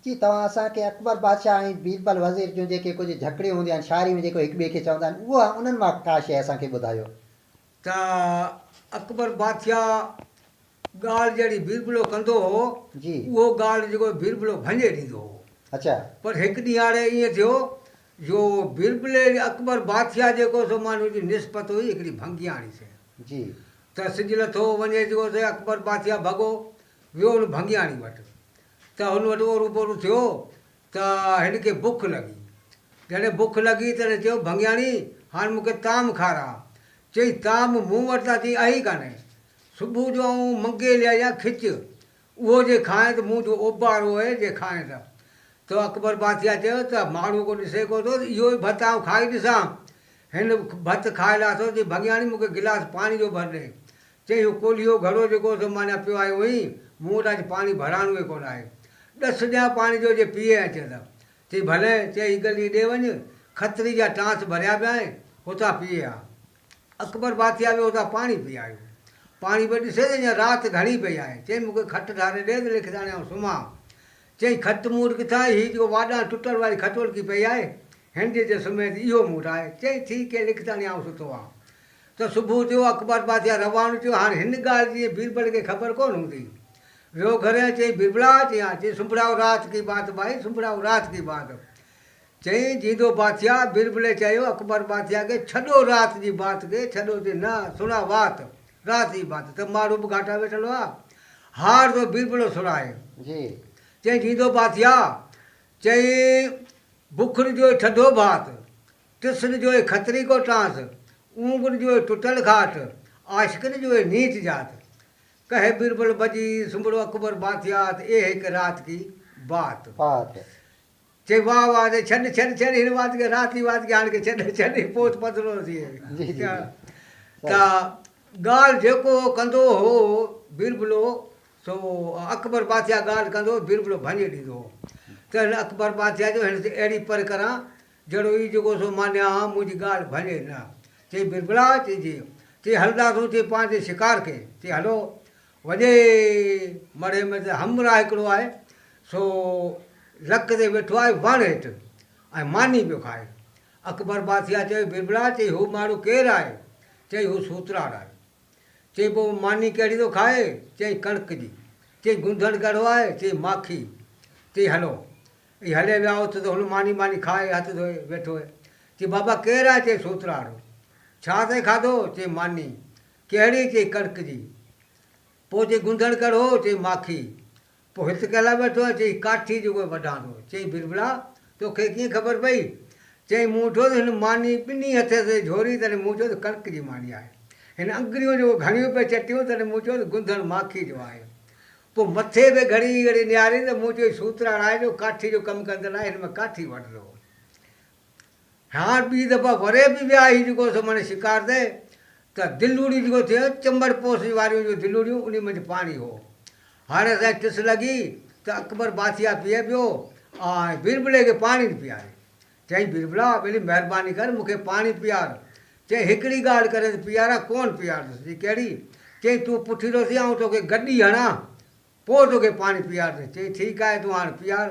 جي توهان اسان کي اڪبر بادشاهه ۽ بيربل وزير جون جيڪي ڪجهه جهڪڙيون هونديون آهن، شاعريون جيڪو هڪ ٻئي کي چوندا آهن، اها انهن مان ڪا شيء اسان کي ٻڌايو. ته اڪبر بادشاهه ڳالهه جهڙي بيربلو ڪندو هو، جي. اهو ڳالهه جيڪو بيربلو ڀڃي ڏيندو هو. اڇا. پر هڪ ڏينهاڙي ائين ٿيو جو بيربلي جي اڪبر بادشاهه جيڪو سو مانو جي نسبت هئي هڪڙي ڀنگياڻي سين. جي. ته سج لٿو وڃي جيڪو سو اڪبر بادشاهه ڀڳو ويو ان ڀنگياڻي وٽ. ته هن وٽ اورو پورو ٿيو ته هن کي بک لڳي. جڏهن بک لڳي تڏهن چيو، ڀنگياڻي، هاڻ مون کي طعام کاراء. چئي، طعام مون وٽ ته اچي آهي ئي ڪانهي. صبح جو آئون منگي لي آئي آهيان کچ، اهو جي کائين ته مون جو اوبارو اهي جي کائين ته. ته اڪبر بادشاهه چيو ته ماڻهو ڪو ڏسي ڪو ٿو ته اهو ئي ڀت آئون کائي ڏسان. هن ڀت کائي لاٿو، چئي، ڀنگياڻي مون کي گلاس پاڻي جو ڀر ڏي. چئي هو ڪولهيو گهڙو جيڪو سو مانيان پيو آيو هئين، مون وٽ اڄ پاڻي ڀراڻو ئي ڪونه آهي. ڏس ڏيان پاڻي جو جي پيئي اچين ته. چئي ڀلي، چئي هي گلي ڏي وڃ، کتري جا ٽانس ڀريا پيا آهن، هتان پيئي آ. اڪبر بادشاهه ويو هتان پاڻي پي آيو. پاڻي پي ڏسي ته اڃا رات گهڻي پئي آهي. چئي مون کي کٽ ٺاري ڏي ته لکداڻي آئون سمهان. چئي کٽ مون وٽ ڪٿان آئي، هي جيڪو واڏان ٽٽل واري کٽولڪي پئي آهي، هن جي جي سمهين ته اهو مون وٽ آهي. چئي ٺيڪ هي لکداڻي آئون ستو آهان. ته صبح ٿيو، اڪبر بادشاهه روانو ٿيو، هاڻ هن ڳالهه جي بيربل کي خبر ڪونه هوندي. ويو گهر ۽ چيائين، بيربلا! چيائين، ها. چيائين، سنڀڙائو رات ڪي بات ڀائي، سنڀڙائو رات ڪي بات. چيائين، جيندو بادشاهه، بيربلي چيو اڪبر بادشاهه کي، ڇڏو رات جي بات کي، ڇڏو چي نه، سڻا وات، رات جي بات. ته ماڙهو به گهاٽا ويٺل هئا. هار ٿو بيربلو سڻائي. جي. چيائين، جيندو بادشاهه! چيائين، بکر جو ٿڌو ڀات، ٽسن جو اي کتري ڪو ٽانس، اونگن جو اي ٽٽل کاٽ، عاشقن جو اي نيچ جات. ڪهي بيربل بجي، سنبڙو اڪبر بادشاهت، اي هڪ رات ڪي بات. بات. چئي واه واه چئي ڇڏ ڇڏ ڇڏ هن وات کي رات جي وات کي هاڻ کي ڇڏ ڇڏ هي پوت پڌرو ٿي جي جي جي ته ڳالهه جيڪو ڪندو هو بيربلو سو اڪبر بادشاهه ڳالهه ڪندو هو بيربلو ڀڃي ڏيندو هو ته هن اڪبر بادشاهه چيو هن سين اهڙي پر ڪران جهڙو ئي جيڪو سو مانيان ها، منهنجي ڳالهه ڀڃي نه. چئي بيربلا! چئي جي. چئي هلنداسون چئي پاڻ چئي شڪار کي. چئي هلو. وڃي مڙهي ۾ ته همراهه هڪڙو آهي، سو لڪ تي ويٺو آهي وڻ هيٺ ۽ ماني پيو کائي. اڪبر بادشاهه چيو بيربلا! چئي هو ماڻهو ڪير آهي؟ چئي هو سوتراڙ آهي. چئي پوء ماني ڪهڙي ٿو کائي؟ چئي ڪڻڪ جي. چئي گونڌڻ ڪهڙو آهي؟ چئي ماکي. چئي هلو. اهي هلي ويا اٿ ته هن ماني ٻاني کائي هٿ ڌوئي ويٺو هي. چي بابا ڪير آهي؟ چي سوتراڙو. ڇا اٿئي کاڌو؟ چي ماني. ڪهڙي؟ چي ڪڻڪ جي. پوء چي گونڌڻ ڪهڙو هو؟ چي ماکي. پوء هت ڪنهن لاء ويٺو آهين؟ چي ڪاٺي جو ڪوئي وڍان ٿو. چي بيربلا توکي ڪيئن خبر پئي؟ چي مون ڏٺو ته هن ماني ٻنهي هٿين سين جهوري تڏهن مون چيو ته ڪڻڪ جي ماني آهي. هن انگريون جيڪو گهڻيون پئي چٽيون تڏهن مون چيو ته گونڌڻ ماکي جو آهي. پوء مٿي به گهڙي گهڙي نهارين ته مون چيو هي سوتراڙ آهي جو ڪاٺي جو ڪم ڪندڙ آهي، هن مان ڪاٺي وڍندو. هاڻ ٻي دفعا وري به ويا هي جيڪو سو معنيٰ شڪار تي ته دلوڙي جيڪو ٿئي چمڙ پوس واريون جو دلوڙيون انهي منجهه پاڻي هو. هاڻي اسان کي ٽس لڳي ته اڪبر بادشاهه پيئي پيو ۽ بيربلي کي پاڻي نه پياري. چيائين بيربلا ٻيلي مهرباني ڪر مون کي پاڻي پيار. چيائين هڪڙي ڳالهه ڪرين ته پياران ڪونه پيارندس. چيائين ڪهڙي؟ چيائين تون پٺيرو ٿي آئون توکي گڏي هڻان پوء توکي پاڻي پيارندس. چيائين ٺيڪ آهي تون هاڻ پيار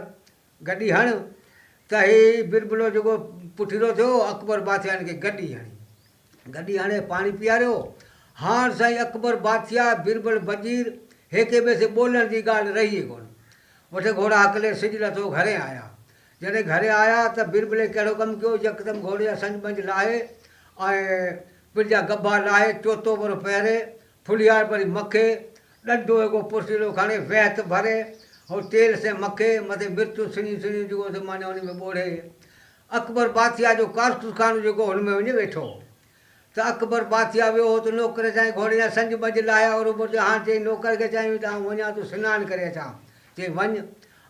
گڏي هڻ. ته هي بيربلو جيڪو پٺيرو ٿيو اڪبر بادشاهه هن کي گڏي هڻي. گڏي هڻي پاڻي پياريو. هاڻ سائين اڪبر بادشاهه بيربل وزير هيڪي ٻئي سين ٻولڻ جي ڳالهه رهي ئي ڪونه. وٺي گهوڙا هڪلي سج لٿو گهرين آيا. جڏهن گهري آيا ته بيربلي ڪهڙو ڪم ڪيو، يڪدم گهوڙي جا سنج ٻنج لاهي ۽ پڻ جا ڳڀا لاهي، چوتو ورو پهري، ڦلهيار ڀري مکي، ڏنڊو هيڪو پرسيلو کڻي، وهت ڀري، هو تيل سين مکي، مٿي مرچون سنهيون سنهيون جيڪو سو معنيٰ ان ۾ ٻوڙي، اڪبر بادشاهه جو ڪارتوسخانو جيڪو هن ۾ وڃي ويٺو هو. ته اڪبر بادشاهه ويو هو ته نوڪر چيائين گهوڙي جا سنج ٻنج لاهيا هروڀرو چيو هاڻ چيائين نوڪر کي چيائين ته آئون وڃان ٿو سنان ڪري اچان چيائين وڃ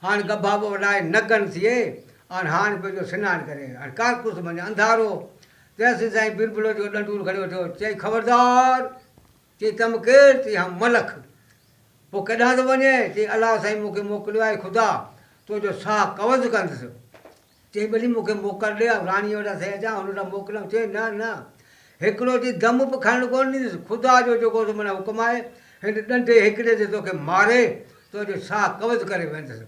هاڻ ڳڀا ٻڀا لاهي نگن ٿئي هاڻ هاڻ پنهنجو سنان ڪري هاڻ ڪارڪس منجهه انڌارو تيسين سائين بيربلو جو ڏنڊور کڻي وٺيو چيائين خبردار چيائين تم ڪير چيائين هم ملڪ پوء ڪيڏانهن ٿو وڃين چيائين الله سائين مون کي موڪليو آهي خدا تنهنجو ساهه قبض ڪندس چيائين، ٻلي مون کي موڪل ڏي، آئون راڻيء وٽان ٿي اچان، هن وٽان موڪليم. چيائين، نه، نه، هڪڙو چي دم به کڻڻ ڪونه ڏيندس، خدا جو جيڪو سو معنيٰ حڪم آهي، هن ڏنڊي هڪڙي تي توکي ماري، تنهنجو ساهه قبض ڪري ويندس.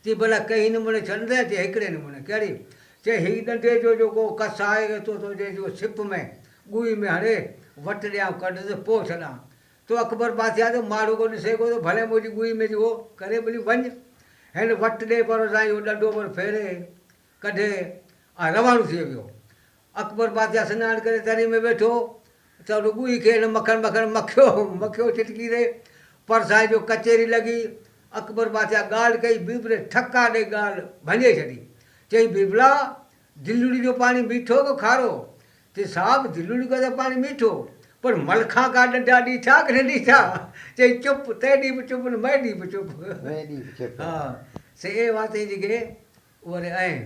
چي ڀلا ڪنهن نموني ڇڏندين؟ چي هڪڙي نموني. ڪهڙي؟ چي هي ڏنڊي جو جيڪو ڪس آهي ايترو ٿو جي جو سپ ۾ ڳوئي ۾ هڻي وٽ ڏيان ڪڍ ته پوء ڇڏان. تو اڪبر بادشاهه جو ماڙهو ڪو ڏسي ڪو ته ڀلي منهنجي ڳوئي ۾ جيڪو ڪري ڀلي وڃ. هن وٽ ڏي پر سائين اهو ڏنڊو پر ڦيري ڪڍي ۽ روانو ٿي ويو. اڪبر بادشاهه سنان ڪري دري ۾ ويٺو ته ان ڳوئي کي هن مکڻ مکڻ مکيو مکيو چٽڪي تي پر سائين جو ڪچهري لڳي. اڪبر بادشاهه ڳالهه ڪئي بيربل ٺڪا ڏئي ڳالهه ڀڃي ڇڏي. چيائين بيربلا دلڙي جو پاڻي ميٺو ڪو کارو؟ چي صاحب دلڙي جو ته پاڻي ميٺو پر ملکان ڪا ڏنڊا ڏيٺا ڪي نه ڏيٺا؟ چئي چپ تيڏي به چپ نه ميڏي به چپ. ميڏي به چپ. ها سي اي واتين جيڪي وري ائين.